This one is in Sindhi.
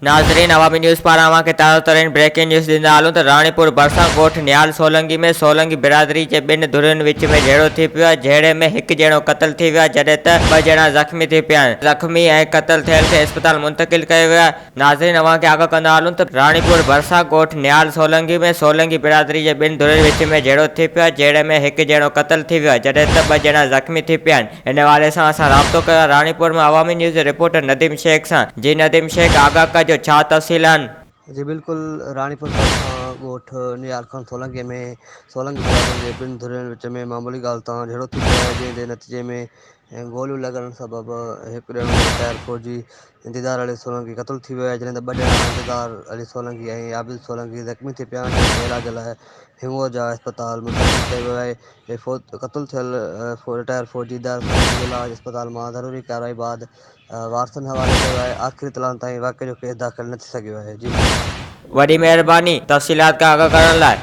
ناظرين عوامي نيوز پاران اوهان کي تازو ترين بريڪنگ نيوز ڏيندا هلون ته راڻيپور ڀرسان ڳوٺ نهال سولنگي ۾ سولنگي برادري جي ٻن ڌرين وچ ۾ جهيڙو ٿي پيو آهي جهيڙي ۾ هڪ ڄڻو قتل ٿي ويو آهي جڏهن ته ٻه ڄڻا زخمي ٿي پيا آهن زخمي ۽ قتل ٿيل کي اسپتال منتقل ڪيو ويو آهي ناظرين اوهان کي آگاهه ڪندا هلون ته راڻيپور ڀرسان ڳوٺ نهال سولنگي ۾ سولنگي برادري جي ٻن ڌرين وچ ۾ جهيڙو ٿي پيو آهي جهيڙي ۾ هڪ ڄڻو قتل ٿي ويو آهي جڏهن ته ٻه ڄڻا زخمي ٿي پيا آهن ان حوالي سان اسان رابطو ڪيو آهي راڻيپور مان عوامي نيوز جي رپورٽر نديم شيخ سان جي نديم شيخ آگاهه ڪجو ڇا تفصيل آهن. جي بلڪل راڻيپور ڀرسان ڳوٺ نيار خان سولنگي ۾ سولنگي برادري جي ٻن ڌرين وچ ۾ معمولي ڳالهه تان جهيڙو ٿي پيو آهي جنهن جي نتيجي ۾ گوليون لڳڻ سبب هڪ ڄڻو رٽائر فوجي ديدار علي سولنگي قتل ٿي ويو آهي جڏهن ته ٻه ڄڻا ديدار علي سولنگي ۽ عابد سولنگي زخمي ٿي پيا آهن جن کي علاج لاء هنڱورجا اسپتال منتقل ڪيو ويو آهي قتل ٿيل رٽائر فوجي دار سولنگي جو لاش اسپتال مان ضروري ڪارروائي بعد وارثن حوالي ڪيو آهي آخري اطلاعن تائين واقعي جو ڪيس داخل نه ٿي سگهيو آهي جي. وڏي مهرباني تفصيلات کان آگاهه ڪرڻ لاء.